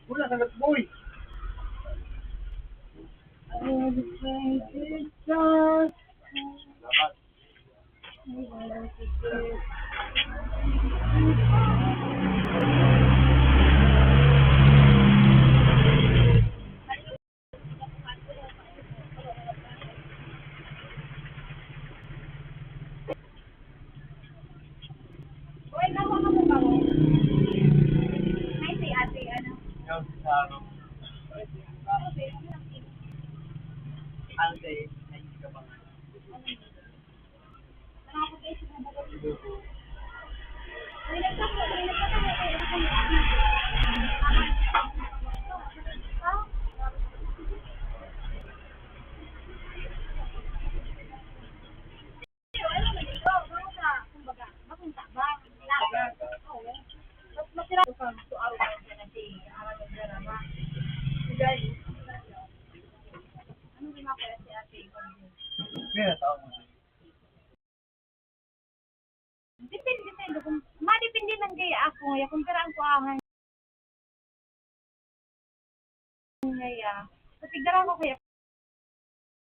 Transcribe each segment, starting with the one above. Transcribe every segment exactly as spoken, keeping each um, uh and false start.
Wala sa boy. Oy, nawa ka mo ba? Ay, si ate, ano? Yung sa ano? Ate, ay, ka ba nga? Kaya tao mo siya. Depende sa ilo. Kung, madepende man kaya ako, ya, kung karaan ko ahan. Kaya, patigdaran ko kaya.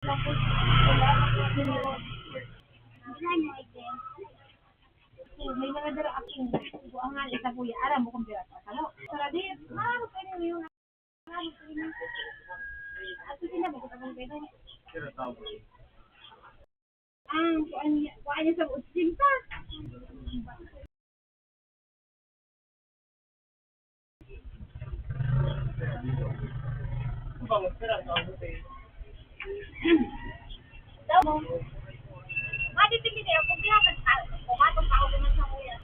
Tapos, wala ako sa. So, may mga dara akong buangan, isa po yan. Aram mo kung pira sa kalo. Para di, maano kayo yung, aram mo kayo yung, at hindi na magkakabang kayo. Ang kuan niya, kuan niya sa otsinta. Daw mo. Madi, pili kayo. Kung kaya, kung atong tao naman sa kuya.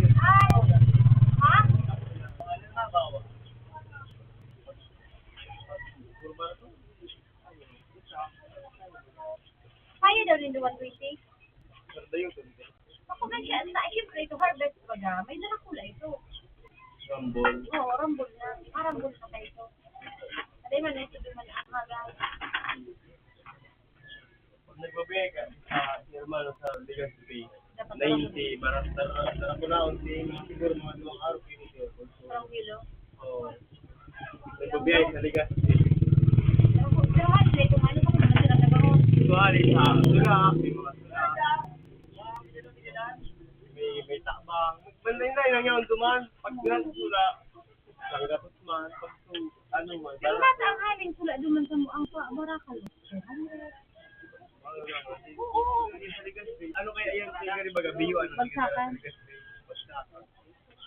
Ay, ha? Kaya daw rin one twenty. Ako man siya, na, siyempre, ito harvest baga, may nakakula ito. Rambol. Oo, rambol na. Marambol na kayo ito. Aday man, ito di man ang harvest. Pag nagbabigay ka sa hermano sa Legazpi, dapat ninety, barat, barat, barat ko na, siguro mga duwang araw, pinito. Parang kilo. Oo. Nagbabiyay sa Legazpi. Pero, pero hali, kung ano pa kung sila taga-, Ito, hali, sa Sula, may mga Sula. May, may Tabang. Manlain-lain lang yan, duman. Pag Gran Sula, Sanggatos man, pag su-, ano man, pero barat ang haling Sula duman sa mo, ang pa, Barakal. Oo, ano lang, ate. Oo. Sa Legazpi. Ano kaya yan? Sa Legazpi, baga, biyo, ano, Bagsakan. Legazpi, Bagsakan.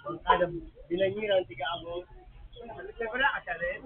Bangkada, binanyiran, tiga abot. Nagkakula ka siya rin?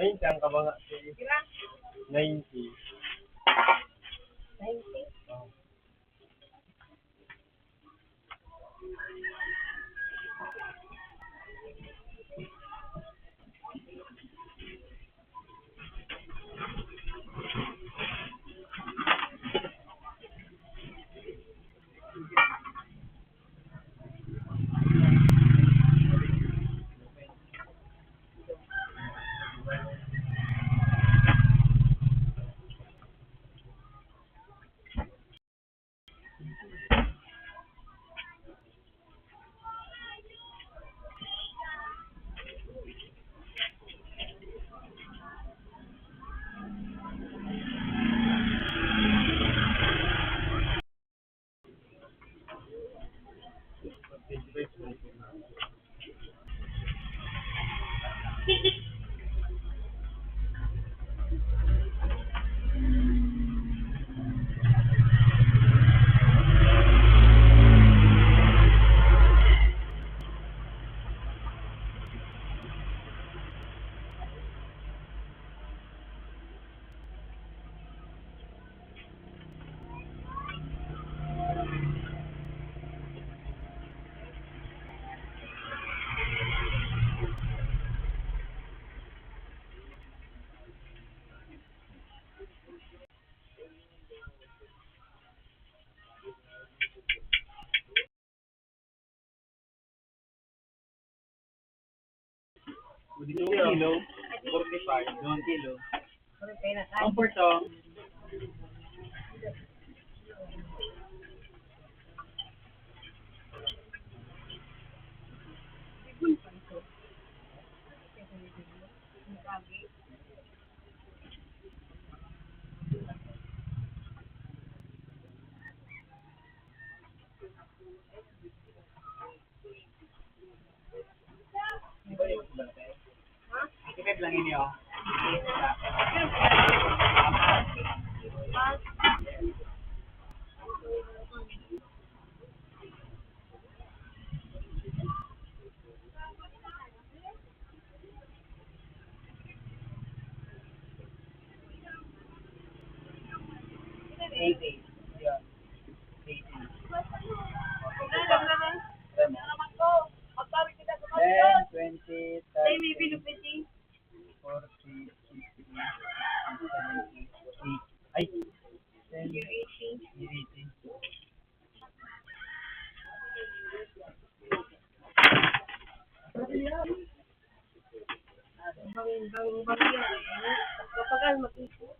Ayun siya, ang kabanga si ninety. Ninety? Oh. Kilo, forty-five. Dalawang kilo. Ang porto. Eighty. Yeah. Eighty. Ten, twenty, thirty, forty, fifty, sixty, seventy, eighty. Ay, ten, eighty. Bang, bang, bang yan. Mapagal, mag-ipon.